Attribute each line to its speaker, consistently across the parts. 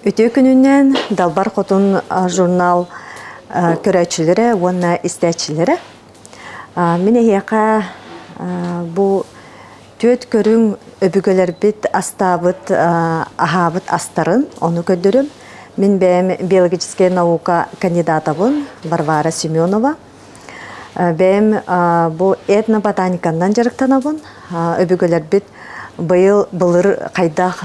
Speaker 1: Үтүө күнүнэн Далбар Хотун журнал көрөөччүлэрэ уонна истээччилэрэ. Мин эһиэхэ бу түөрт көрүҥ өбүгэлэрбит астаабыт аһаабыт астарын ону көрдөрүм. Мин бэйэм биологическай наука кандидатабын Варвара Семенова. Бэйэм бу этноботаниканнан дьарыктанабын. Өбүгэлэрбит быйыл былыр хайдах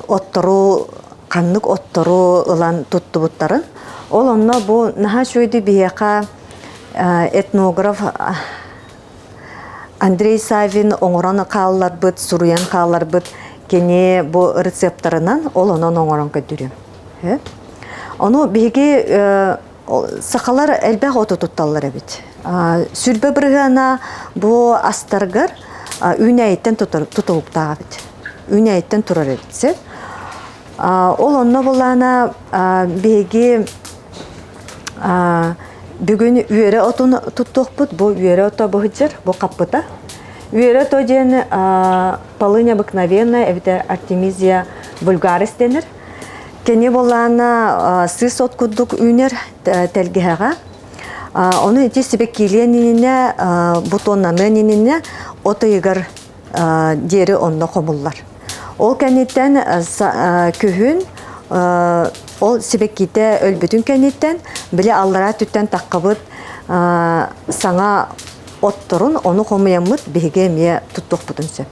Speaker 1: оттору ханнык оттору ылан туттубуттарын. Ол онно бу наһаа үчүгэйдик биһиэхэ этнограф Андрей Саввин оҥорон хаалларбыт, суруйан хаалларбыт кини бу рецептарынан ол онон оҥорон көрдөрүөм. Ону биһиги сахалар элбэх оту тутталлар эбит. Сүрбэ бырыһыана бу астаргар үүнээйиттэн тутулуктаах эбит. Үүнээйиттэн турар эбит. Ол онно булаана биһиги бүгүн үөрэ отун туттуохпут. Бу үөрэ ото быһыдьыр, бу хаппыта. Үөрэ ото диэн полынь обыкновенная, эбэтэр артемизия вульгарис дэнэр. Кини буоллаана сыыс от курдук үүнэр тэлгэһэҕэ. Ону ити сибэккиилиэн иннинэ, бутоннаныан иннинэ от ыйыгар диэри онно хомуллар. Ол кэнниттэн күһүн ол сибэккитэ өлбүтүн кэнниттэн били аллараа өттүттэн таххабыт саҥа отторун ону хомуйаммыт биһиги эмиэ туттуохпутун сөп.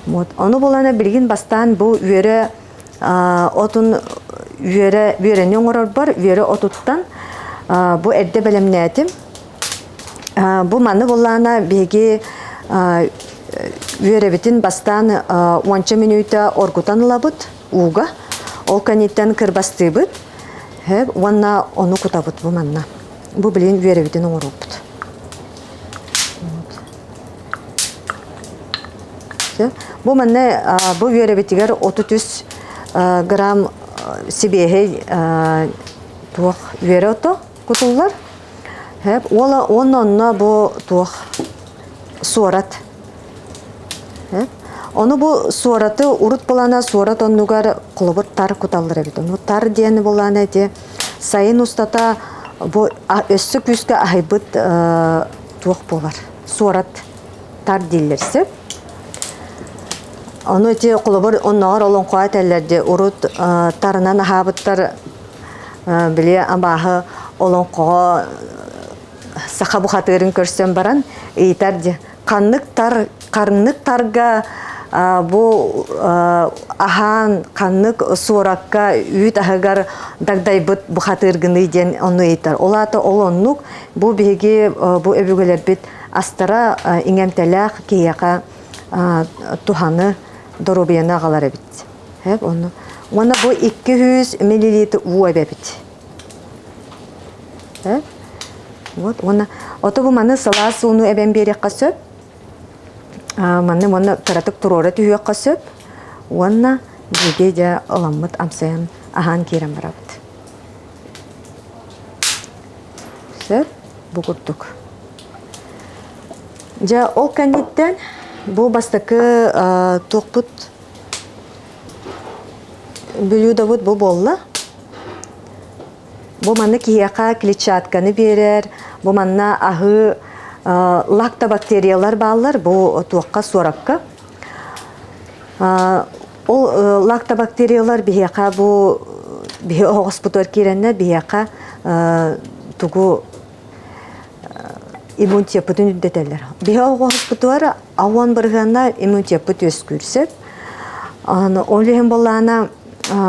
Speaker 1: Вот. Ону булана билигин бастаан бу үөрэ отун үөрэ үөрэни оҥорорбор үөрэ отуттан бу эрдэ бэлэмнээтим. Бу маны буллаана биһиги үөрэбитин бастаан уонча мүнүүтэ оргутан ылабыт ууга. Ол кэнниттэн кырбастыыбыт уонна ону кутабыт бу манна. Бу билигин үөрэбитин оҥоруохпут. Бу манна бу үөрэбитигэр 33 грамм сибиэһэй туох үөрэ ото кутуллар. Уола уонна онно бу туох суорат. Ону бу суораты урут булана суорат оннугар холобур тар куталлар эбит. Ону тар диэн булана эти сайын устата бу өссө күүскэ аһыйбыт туох буолар суорат тар дииллэр сөп. Ону ити холобур онноҕор олоҥхоҕо этэллэр дии урут тарынан аһаабыттар били абааһы олоҥхоҕо саха бухатыырын көрсөн баран ыйытар дии ханнык тар ханнык тарга бу аһаан ханнык суоракка үүт аһыгар дагдайбыт бухатыыргыный диэн онну ыйытар. Ол аата ол оннук бу биһиги бу өбүгэлэрбит астара иҥэмтэлээх киһиэхэ туһаны доруобуйаны аҕалар эбит. Ону уонна бу 200 миллилитр уу эбэбит. Вот уонна ото бу маны сылаас ууну эбэн биэриэххэ сөп. Манны уонна кыратык туруора түһүөххэ сөп. Уонна биһиги дьэ ыламмыт амсайан аһаан киирэн барабыт. Сөп, бу курдук. Дьэ, ол кэнниттэн бу бастакы туохпут блюдобут бу буолла. Бу манна киһиэхэ клетчатканы биэрэр, бу манна аһыы лактобактериялар бааллар, бу туохха суоракка. Ол лактобактериялар биһиэхэ бу биһи оһоҕоспутугар киирэннэр биһиэхэ тугу иммунитеппытын үрдэтэллэр. Биһи оһоҕоспутугар ауан бырыһыанна иммунитеппыт үөскүүр сөп. Ол иһин буоллаҕына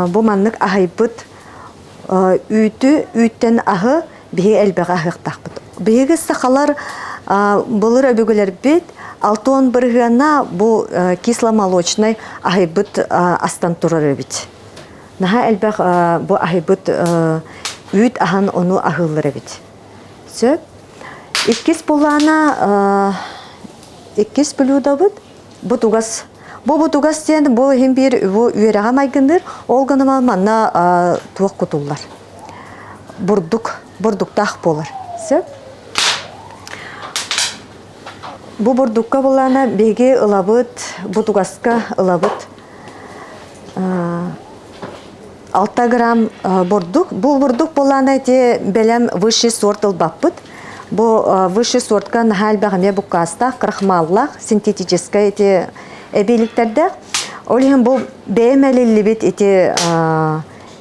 Speaker 1: бу маннык аһыйбыт үүтү үүттэн аһы биһиги элбэҕи аһыахтаахпыт. Биһиги сахалар былыр өбүгэлэрбит 60 бырыһыана бу кисломолочнай аһыйбыт астан турар эбит. Наһаа элбэх бу аһыйбыт үүт аһан ону аһыыллар эбит. Сөп. Иккис булаана иккис блюдобут бутугас. Бу бутугас диэн бу иһин биир бу үөрэҕэ майгынныыр, ол гынан манна туох кутуллар. Бурдук, бурдуктаах буолар. Сөп. Бу бурдукка булаана биһиги ылабыт, бутугаска ылабыт. 6 грамм бурдук. Бу бурдук буоллаана ити бэлэм высший сорт ылбаппыт. Бу высший сортка наһаа элбэх эмиэ буккаастаах, крахмаллаах, синтетическай ити эбииликтэрдээх. Ол иһин бу бэйэм элиллибит ити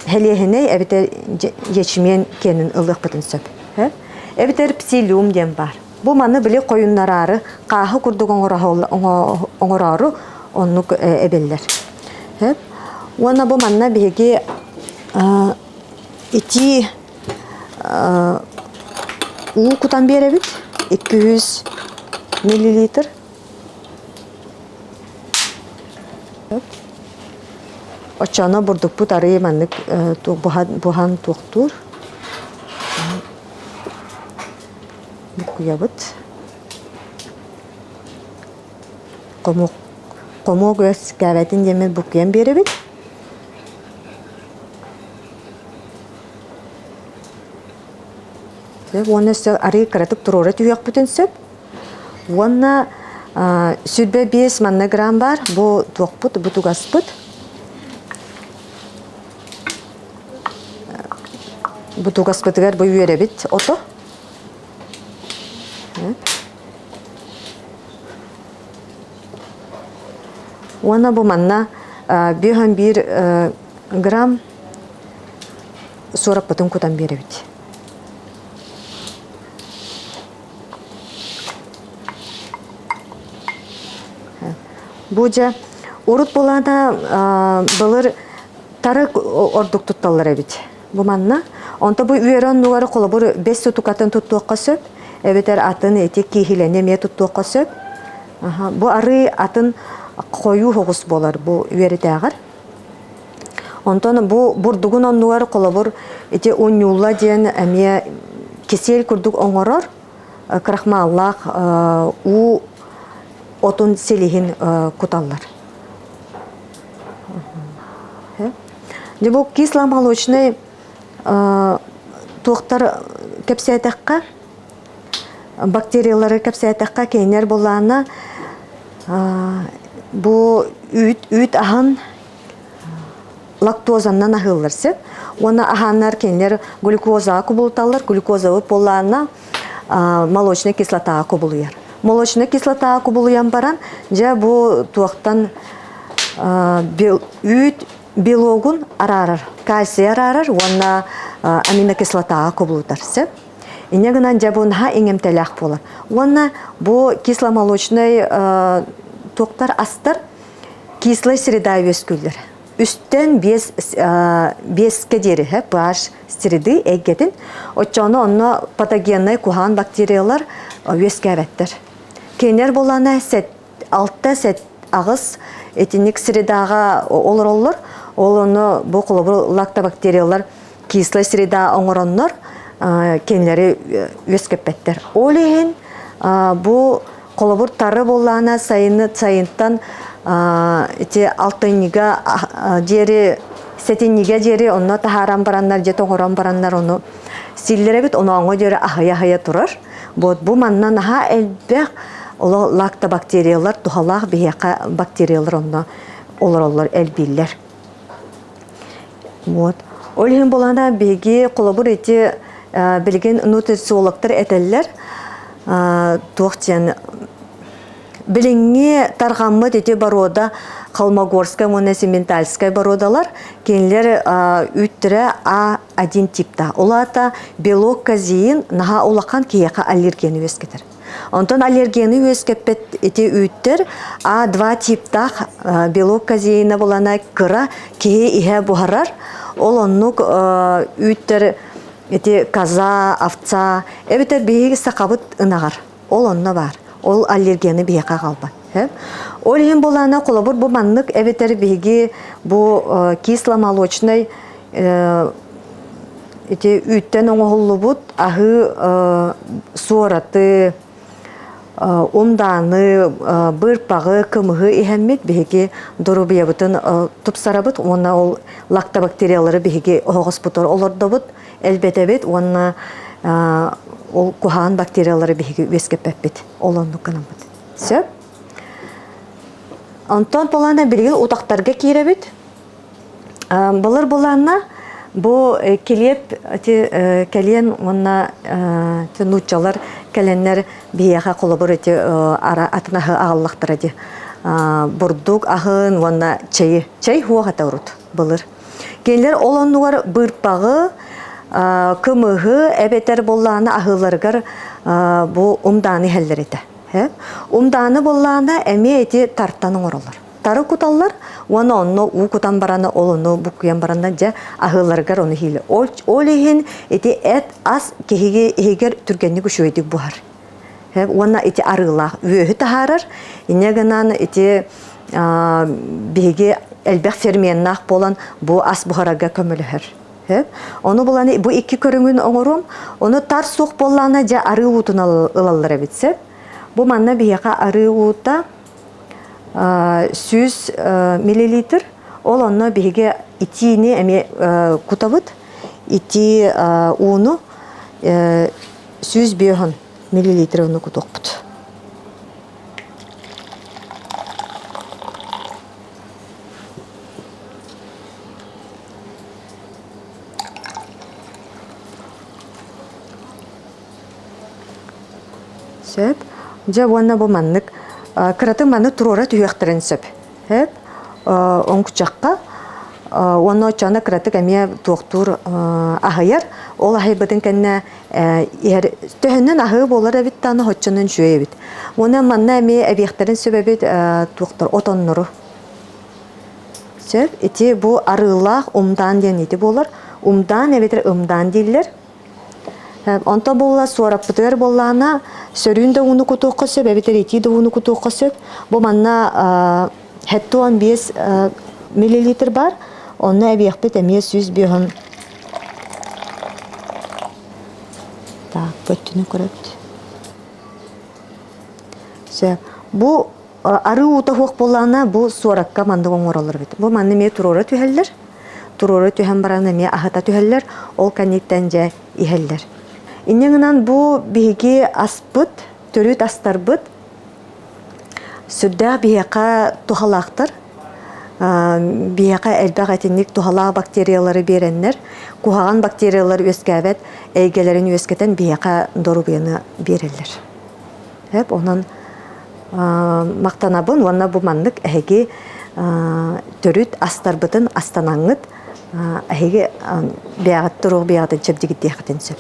Speaker 1: хэлиэһинэй эбэтэр ячмень киэнин ылыахпытын сөп. Эбэтэр псилиум диэн баар. Бу маны били хойуннараары, хааһы курдук оҥороору оннук эбиллэр. Уонна бу манна биһиги итии уу кутан биэрэбит 200 миллилитр. Оччоно бурдукпут арыы маннык буһан туохтуур. Буккуйабыт. Хомуок хомуок үөскээбэтин диэммит буккуйан биэрэбит. Уонна өссө арыы кыратык туруора түһүөхпүтүн сөп. Уонна 25 манна грамм баар. Бу туохпут, бу тугаспыт. Бу тугаспытыгар бу үөрэбит ото. Уонна бу манна 5,1 грамм суораппытын кутан биэрэбит. Бу дьэ урут булаана былыр тары ордук тутталлар эбит. Бу манна. Онто бу үөрэ оннугар холобур бэс сутукатын туттуохха сөп, эбэтэр атын ити кииһилэни эмиэ туттуохха сөп. Бу арыы атын хойуу хоҕус буолар бу үөрэтээҕэр. Онтон бу бурдугун оннугар холобур ити унньуулла диэн эмиэ кисель курдук оҥорор крахмаллаах уу отун силиһин куталлар. Дьэ бу кисломолочнай туохтар кэпсээтэххэ, бактериялары кэпсээтэххэ, кинилэр булаана бу үүт, үүт аһын лактозаннан аһыыллар сөп. Уонна аһааннар кинилэр глюкозаҕа кубулуталлар. Глюкозабыт буоллаҕына молочнай кислотаҕа кубулуйар. Молочнай кислотаҕа кубулуйан баран, дьэ бу туохтан үүт белогун араарар, кальций араарар уонна аминокислотаҕа кубулутар сөп. Инньэ гынан дьэ бу наһаа иҥэмтэлээх буолар. Уонна бу кисломолочнай туохтар астар кислай среда үөскүүллэр. Үстэн биэс биэскэ диэри pH среды эйгэтин оччоҕуна онно патогеннай куһаҕан бактериялар үөскээбэттэр. Кинилэр буоллаҕына алта сет аҕыс итинник средаҕа олороллор. Ол ону бу холобур лактобактериялар кислая среда оҥороннор кинилэри үөскэппэттэр. Ол иһин бу холобур тары буоллаҕына сайыны сайынтан ити алтынньыга диэри сэтинньигэ диэри онно таһааран бараннар дьэ тоҥорон бараннар ону сииллэр эбит онооҥҥо диэри аһыйа-аһыйа турар. Вот бу манна наһаа элбэх оло лактобактериялар туһалаах биһиэхэ бактериялар онно олороллор элбииллэр. Вот. Ол иһин буолана биһиги холобур ити билигин нутрициологтар этэллэр туох диэн билиҥҥи тарҕаммыт ити боруода Холмогорскай уонна Сементальскай боруодалар кинилэр үүттэрэ А1 типтаах. Ол аата белок казеин наһаа улахан киһиэхэ аллергияны үөскэтэр. Онтон аллергияны үөскэппит ити үүттэр А2 типтаах белок казеина булана кыра киһи иһэ буһарар. Ол оннук үүттэр ити коза, овца эбэтэр биһиги сахабыт ынаҕар. Ол онно баар. Ол аллергияны биһиэхэ аҕалбат. Ол иһин буолаана холобур бу маннык эбэтэр биһиги бу кисломолочнай ити үүттэн оҥоһуллубут аһыы суораты, умдааны, быырпаҕы, кымыһы иһэммит биһиги доруобуйабытын тупсарабыт уонна ол лактобактериялары биһиги оһоҕоспутугар олордобут, элбэтэбит уонна ол куһаҕан бактериялары биһиги үөскэппэппит. Ол оннук гынаммыт. Сөп? Онтон полана билигин утахтарга киирэбит. Былыр булаанна бу килиэп ити кэлиэн уонна нууччалар кэлэннэр биһиэхэ холобур ити атын аһы аҕаллахтара дии. Бурдук аһын уонна чэйи. Чэй хуох этэ урут былыр. Кинилэр ол оннугар быырпаҕы, кымыһы эбэтэр буоллаҕына аһыыларыгар бу умдааны иһэллэр этэ. Умдааны буоллаҕына эмиэ ити тартан оҥороллор. Тары куталлар уонна онно уу кутан баран ол ону буккуйан баранна дьэ аһыыларыгар ону иһиилэр. Ол, ол иһин ити эт ас киһиги иһигэр түргэнник үчүгэйдик буһар. Уонна ити арыылаах үөһү таһаарар. Инньэ гынан ити биһиги элбэх ферменнаах буолан бу ас буһарарга көмөлөһөр. Ону булан бу икки көрүҥүн оҥоруом. Ону тар суох буоллаҕына дьэ арыы уутун ылаллар эбит сөп. Бу манна биһиэхэ арыы уута 100 миллилитр. Ол онно биһиги итиини эмиэ кутабыт. Итии ууну 105 миллилитр уну кутуохпут. Сөп. Дьэ уонна бу маннык кыратын маны туруора түһүөхтэрин сөп. Сөп. Оҥкучахха уонна оччоҕуна кыратык эмиэ туохтуур аһыйар. Ол аһыйбытын кэннэ иһэр төһөннөн аһыы буолар эбит даҕаны оччонон үчүгэй эбит. Уонна манна эмиэ эбиэхтэрин сөп эбит туохтар отоннору. Сөп. Ити бу арыылаах умдаан диэн ити буолар. Умдаан эбэтэр ымдаан дииллэр. Онто буолла суораппытыгар буоллаҕына сөрүүн да ууну кутуохха сөп эбэтэр итии да ууну кутуохха сөп. Бу манна 75 миллилитр бар. Онно эбиэхпит эмиэ 105 Так, бөттүнү көрөбүт. Сөп. Бу арыы уута суох буоллаҕына бу суоракка маннык оҥороллор эбит. Бу манна эмиэ туруора түһэллэр. Туруора түһэн баран эмиэ аһата түһэллэр. Ол кэнниттэн дьэ иһэллэр. Инньэ гынан бу биһиги аспыт, төрүт астарбыт сүрдээх биһиэхэ туһалаахтар. Биһиэхэ элбэх итинник туһалаах бактериялары биэрэннэр, куһаҕан бактериялар үөскээбэт эйгэлэрин үөскэтэн биһиэхэ доруобуйаны биэрэллэр. Сөп, онон махтанабын уонна бу маннык эһиги төрүт астарбытын астанаҥҥыт эһиги бэйэҕит туруох бэйэҕитин чэбдигирдиэххитин сөп.